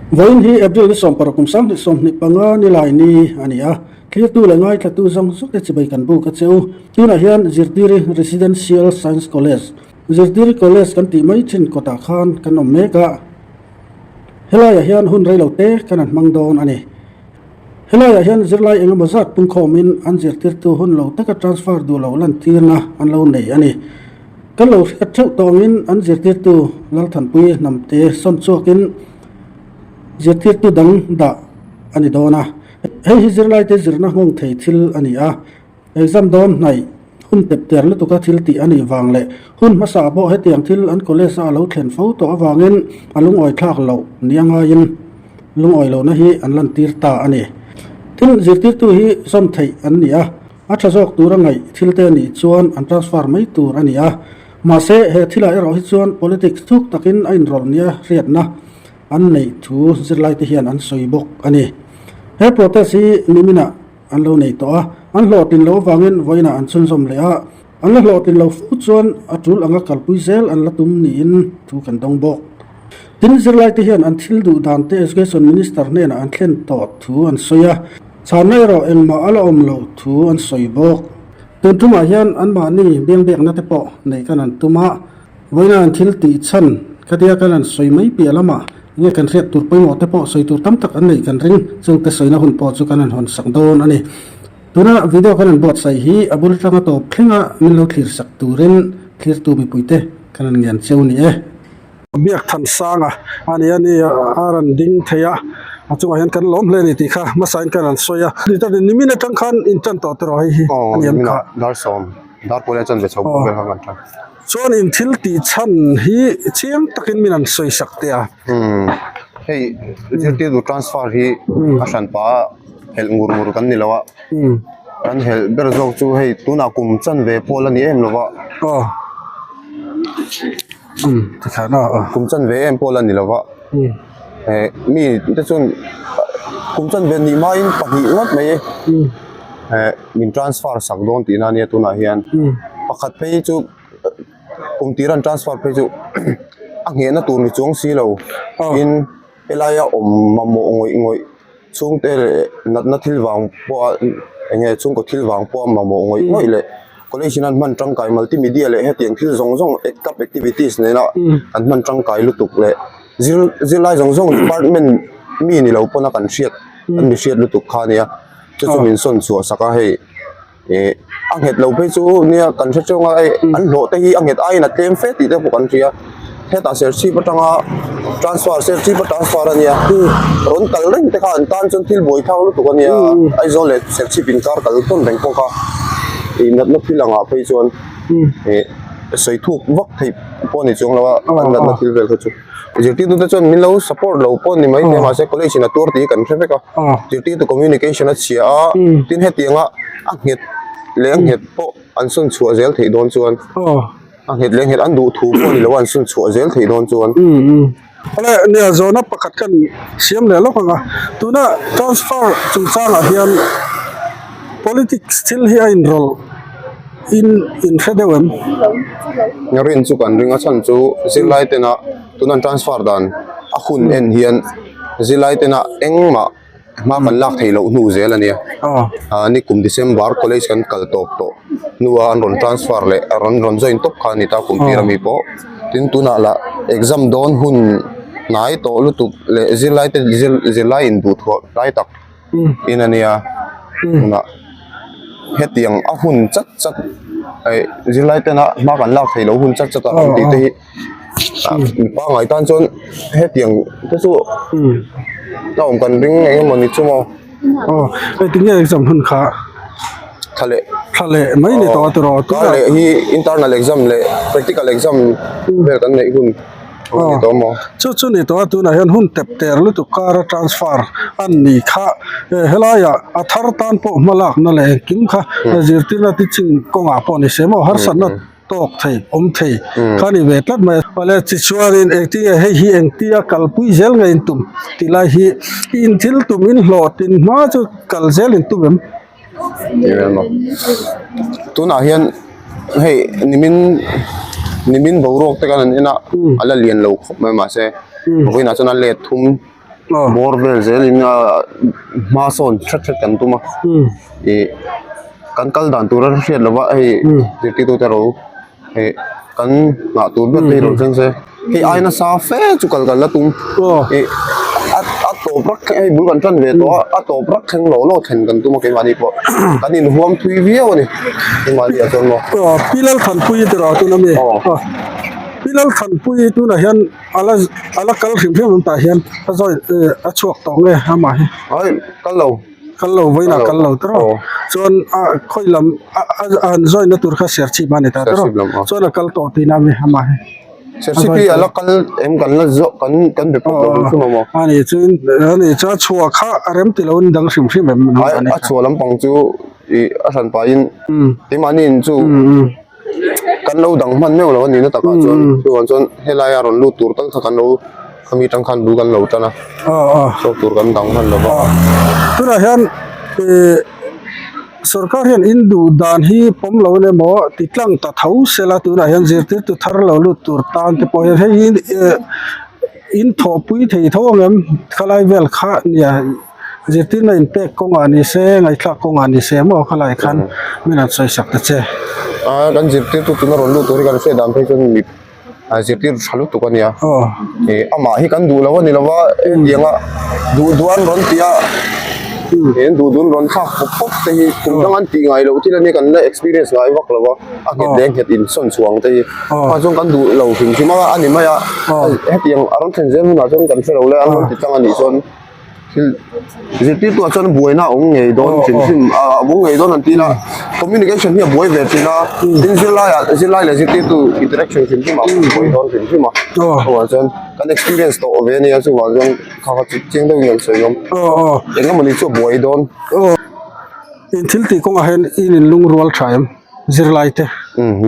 Vawiin hi April ni 16 kum 2025 nilai ni a ni a, thlirtu leh ngaithlatu zawng zawk te chibai kan buk a che u. Tunah hian Zirtiri Residential Science College, Zirtiri College kan tih mai thin kawtah khan kan awm mek a, helaiah hian hun reilo te kan han hmang dawn a ni. Helaiah hian zirlai eng emaw zat pungkhawmin an zirtirtu hun lo taka transfer duh loh lantirna an lo nei a ni. Kan lo hriat theuh tawngin an zirtirtu Lalthanpui hnamte sawn chhuakin zirtirtu dang dah a ni dawn a. Hei hi zirlaite zirna nghawng thei thil a ni a. Exam dawn hnaih hun tep ter lutuka thil tih a nih vang leh hun hmasa pawh hetiang thil an college a alo thlen fo tawh avangin a lungawi thlak loh nia ngaiin lungawi lohna hi an lantir ta a ni. Tin, zirtirtu hi zawm theih an ni a, a tha zawk tura ngaih thil te nih chuan an transfer mai tur a ni a. Mahse, he thilah erawh hi chuan politics thuk takin a inrawlh nia hriatna an neih thu zirlaite hian an sawi bawk a ni. He protest hi niminah An lo nei tawh a, an hlawhtlin loh avangin vawiinah an chhunzawm leh a, an la hlawhtlin lo fo chuan a tul anga kalpui zel an la tum niin thu kan dawng bawk. Tin, zirlaite hian an thil duh dan te Education Minister hnenah an thlen tawh thu an sawi a, chhanna erawh engmah a la awm loh thu an sawi bawk. Tun tumah hian anmahni biangbiakna te pawh neih kan an tum a. Vawiina an thil tih chhan khatia kan han sawi mai piah lamah enge kan hriat tur pawimawh te pawh sawi tur tam tak an neih kan ring, chungte sawina hun pawh chu kan han hawn sak dawn a ni. Tuna video kan han buatsaih hi a bul atanga tawp thlenga min lo thlir sak turin thlirtu mipuite kan han ngian cheu ni e. Biak than sang a a ni a ni a rawn ding thei a, a chungah hian kan lawm hle a ni tih kha hmasain kan han sawi a. Nimin atang khan intan tawh tawh hei hi a ni ang kha. Dar sawm, dar pawleh chuan ve chho vel kha kan tan. Chuan in thil tih chhan hi chiang takin min an sawi sak teh a. Umm hei zirtirtu transfer hi a hran pah a helh ngur ngur kan ni lo a kan helh ber zawk chu hei tunah kum chanve pawh la ni em lo va aw umm tikhan a aw kum chanve em pawh la ni lo va eh mi te chuan kum chanve nih hmain pahnih ngawt mai eh. Min transfer sak dawn tihna ania tunah hian pakhat phei chu kum tir an transfer phei chu a nghehna tur ni chuang si lo tin helaia awm mamawh ngawih ngawih chhungte leh natna thil vang pawha eng nge chhungkaw thil vang pawha mamawh ngawih ngawih leh college in an hman tangkai multimedia leh hetiang thil zawng zawng club activities nena an hman tangkai lutuk leh zir zirlai zawng zawng department mi ni lo pawn a kan hriat an mi hriat lutuk kha ania. Chu chu min sawn chhuah sak a hei ih a nghet lo phei chu nia kan hre chauh a hei an hlawh te hi a nghet aiin a tlem fe tih te pawh kan hria hetah serchhip atanga transfer serchhip a transfer a nia rawn kal reng te kha an tan chuan thil buai thlak lutuk a nia Aizawl leh serchhip inkar kal tawn reng pawh kha ih natna thil angah phei chuan ih sawi thuk vak theih pawh a ni chuang lo a an natna thil vel kha chu. Zirtirtute chuan min lo support lo pawh ni mai thei mahse college in a tuar tih hi kan hre vek a zirtirtu communication a chhia a tin hetianga a nghet leh a nghet pawh an sawn chhuah zel theih dawn chuan a nghet leh a nghet an duh thu pawh ni lo a an sawn chhuah zel theih dawn chuan. Awle nia zawhna pakhat kan siam leh lawk ang a tuna transfer chungchangah hian politics thil hi a inrawlh in inhre deuh em? Rin chu kan ring a chhan chu zirlai tena tuna an transfer dan a hun en hian zirlai tena engmah hma kan lak theih loh hnu zel a nia ah ni kum December college kan kal tawp tawh hnua an rawn transfer leh a rawn rawn join tawp kha a ni ta kum tir ami pawh tin tunah lah exam dawn hun hnai tawh lutuk leh zirlai te zirlai induhthuah lai tak. In a nia tunah hetiang a hun chat chat eh zirlai tena hma kan lak theih loh hun chat chat a kan tih te hi mi pangngai tan chuan hetiang te chu a awm kan ring eng emaw ni chu maw. Aw hei tinge exam hun kha thla leh thla leh mai ni tawh a tiraw kar leh hi internal exam leh practical exam vel kan neih hun. Chu chu ni tawh a tunah hian hun tep ter lutuk kara transfer an ni kha helaiah a thar tan pawh hma lakna leh engkim kha zirtirna teaching kawngah pawh ni se maw harsatna tawk thei awm thei kha a ni ve tlat mai a. Awle tichuanin engtinge hei hi engtia kalpui zel nge in tum tih lai hi in thil tum in hlawhtlin hma chu kal zel in tum em? Tunah hian hei nimin nimin boruak te khan an en a a la lian lo khawp mai mahse vawiinah chuan a let thum. Bawr vel zelin a hma sawn hret hret kan tum a ih kan kal dan tur a hriat lova hei zirtirtu te ro hei kan nghah tur ber te hi rawn thleng se hei ai nasa fe chu kal kan la tum ih a a tawp rak thleng hei bul kan tan ve tawh a a tawp rak thleng lawh lawh thlen kan tum a keimahni pawh kan inhuam thui viau a ni keimahni ah chuan maw. Pi Lalthanpuii tiraw tuna mi Pi Lalthanpuii tunah hian. A la a la kal hrim hrim ang tah hian a zawi eh a chhuak tawh nge amah hi. Ai kal lo. Kal lo vawiinah kal lo tawh chuan a khawi lam a a han zawina tur kha serchhip a ni ta tawh chuan a kal tawh tihna a mi amah hi. Serchhip hi a la kal em kan la zawh kan kan be pawp lo hrim hrim a maw. A ni chuan a ni chuan a chhuah kha a rem ti lo in dang hrim hrim em. Ai a chhuah lampang chu ih a hran pahin keimahni in chu. Kan lo dang hman meuh lo a nihna takah chuan chuvang chuan helai a rawn lut tur tal kha kan lo khami tang khan bul kan lo tan a chhuak tur kan dang hman lo va. Tunah hian ih sorkar hian in duh dan hi pawm lo emaw maw ti tlang ta tho sela tunah hian zirtirtu thar lo lut tur tan te pawh hian hei hi ih in thawhpui thei tho ang em khalai vel kha nia. Zirtirna inpek kawngah ni se, ngaihthlak kawngah ni se maw khalai khan min rawn sawi sak ta che. A kan zirtirtu tuna rawn lut tur hi kan hriat dan phei chuan mi zirtir tha lutuk a nia. Ih amah hi kan duh lo a ni lo va, hetianga duh duh an rawn ti a, eng duh duh an rawn thlak pawp pawp te hi kum dang an tih ngai loh thil a nia kan la experience ngai vak lo va, a nghet leh a nghet insawn chhuang te hi a chuan kan duh lo hrim hrim a a ni mai a, hetiang a rawn thlen zel hunah chuan kan hre lo le an rawn ti tlang a nih chuan. Thil zirtirtu ah chuan buaina a awm ngei dawn hrim hrim a awm ngei dawn an ti ila communication hi a buai ve thin a tin zirlai ah zirlai leh zirtirtu interaction hrim hrim ah a buai dawn hrim hrim a chuvang chuan kan experience tawh ve ania chuvang chuan kha kha chu chiang deuhin an sawi awm eng emawni chu a buai dawn. In thil tih kawngah hian in inlungrual tha em zirlai te?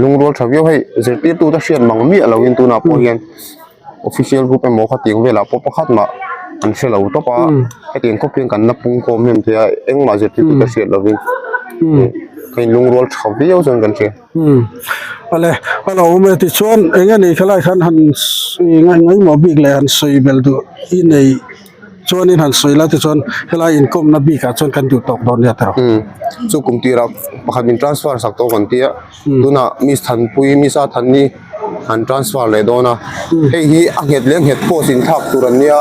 Lungrual tha viau hei zirtirtu te hriat mang miah loin tunah pawh hian. Official group emaw khatiang velah pawh pakhat mah an hre lo tawp a hetiang khawp hian kan la pung khawm hnem thei a engmah zirtirtu te hriat lovin ka inlungrual tha viau chuan kan hria. Awle a lo awm e tichuan eng nge ni khalai khan han ngaihmawh bik leh han sawi belh duh i nei. Chuanin han sawi lai te chuan helai inkawmna bikah chuan kan duh tawk dawn nia tiraw. Umm chu kum tirah pakhat min transfer sak tawh kan tia tunah miss Thanpui miss a Thanni an transfer leh dawn a hei hi a nghet leh a nghet post inthlak tur an nia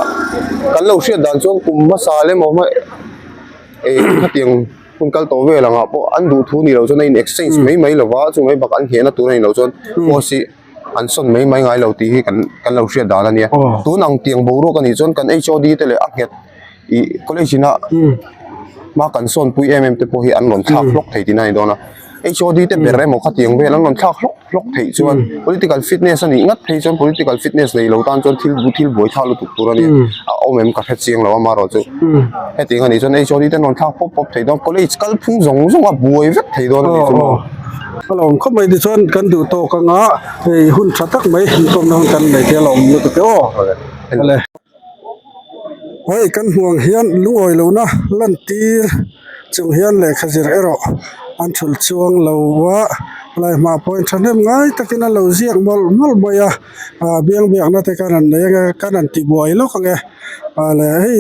kan lo hriat dan chuan kum hmasa leh emaw hma eh khatiang hun kal tawh vel angah pawh an duh thu ni loh chuan a in exchange mai mai lova chumai bakah an nghehna tur a ni loh chuan post hi. an sawn mai mai ngai lo tih hi kan kan lo hriat dan a nia tun ang tiang boruak a nih chuan kan hod te leh a nghet ih college ina hma kan sawn pui em em te pawh hi an rawn thlak hlawk thei tihna a ni dawn a hod te ber emaw khatiang vel an rawn thlak hlawk hlawk theih chuan political fitness a nih ngat phei chuan political fitness nei lo tan chuan thil thil buai thlak lutuk tur a nia a awm em ka hre chiang lo amaherawh chu hetiang a nih chuan hod te an rawn thlak pawp pawp thei dawn college kalphung zawng zawng a buai vek thei dawn a nih chu maw. A lo awm khawp mai tichuan kan duh tawk anga hei hun tha tak mai inkawmna hun kan nei te a lo awm lutuk e aw awle. Hei kan hmuh ang hian lungawi lohna lantir chung hian lehkha zir erawh an thul chuang lo a helai hmaah pawhin thahnem ngai takin a lo ziak mawlh mawlh mai a ah biang biakna te khan an nei ange khan an tibuai lawk ange ah leh hei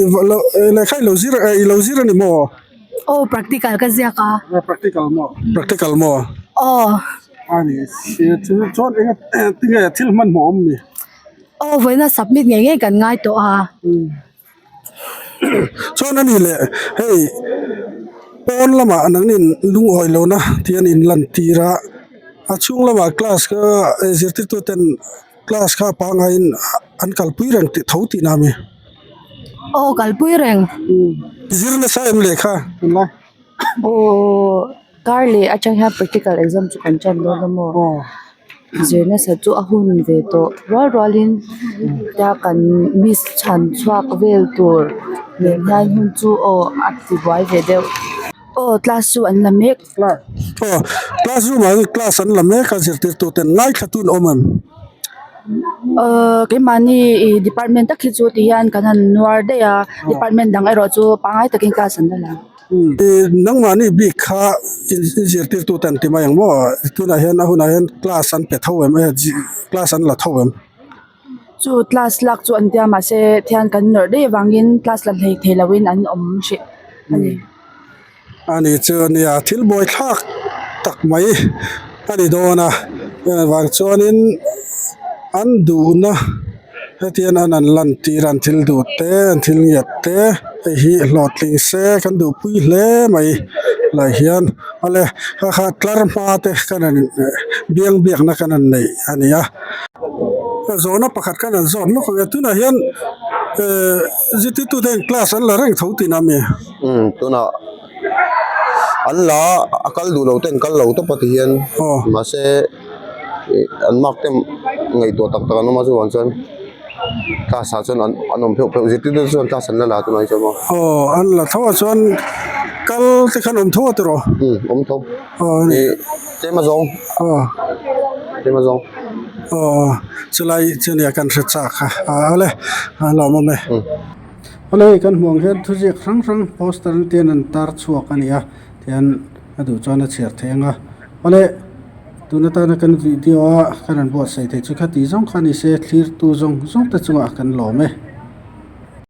lehkha i lo zir i lo zir a ni maw? Aw practical ka ziak a. Practical maw? Practical maw? Aw. Ani chu chuan eng tinge thil hmanhmawh awm ni? Aw vawiina submit ngei ngei kan ngai tawh a. Chuan ani leh hei pawn lamah nangnin lungawi lohna tih an inlantir a, a chhung lamah class kha zirtirtu ten class kha pangaiin an kalpui reng tih tho tihna a mi? Aw kalpui reng. Zir nasa em lehkha tunlai? Aw kar leh atang hian practical exam chu kan tan dawn a maw? Zir nasa chu a hun ve tawh rual rualin tia kan miss chhan chhuak vel tur nen hian hun chu aw a ti buai ve deuh. Aw class chu an la mek. Aw class room ah hian class an la mek a zirtirtu ten ngaithla tun awm em? Aw keimahni ih department tak hi chu ti hian kan han nuar daih a department dang erawh chu pangngai takin class an la la. Ih nangmahni bik kha in zirtirtu ten ti mai ang maw tunah hian a hunah hian class an pe tho em class an la tho em? Chu class lak chu an tia mahse thian kan nawrh daih avangin class la hlei thei loin an awm hrih a ni. A ni chu nia thil buai thlak tak mai a ni dawn a vang chuanin an duhna hetiang an an lan tir a an thil duh te an thil ngiat te hei hi hlawhtling se kan duhpui hle mai lai hian awle kha kha tlar hma te kan han biang biakna kan han neih a ni a zawhna pakhat kan han zawt lawk ang e tunah hian ehh zirtirtute hian class an la reng tho tihna a mi. Umm tunah an la a kal duh lo ten kal lo tawp a ti hian mahse ih an mark te ngaihtuah tak tak an awm a chuvang chuan class ah chuan an an awm pheuh pheuh zirtirtu te chuan class an la la tunah hi chuan maw. Aw an la tho ah chuan kal te khan awm tho a tiraw? Umm awm tho ih tlem a zawng tlem a zawng. Aw chulai chu nia kan hre chak a awle a lawmawm e. Awle kan hmuh ang hian thuziak hrang hrang poster te hian an tar chhuak a ni a tihian a duh chuan a chhiar thei ang a awle tun atana kan video a kan rawn buatsaih theih chu kha tih zawng kha ni se thlirtu zawng zawng te chungah kan lawm e.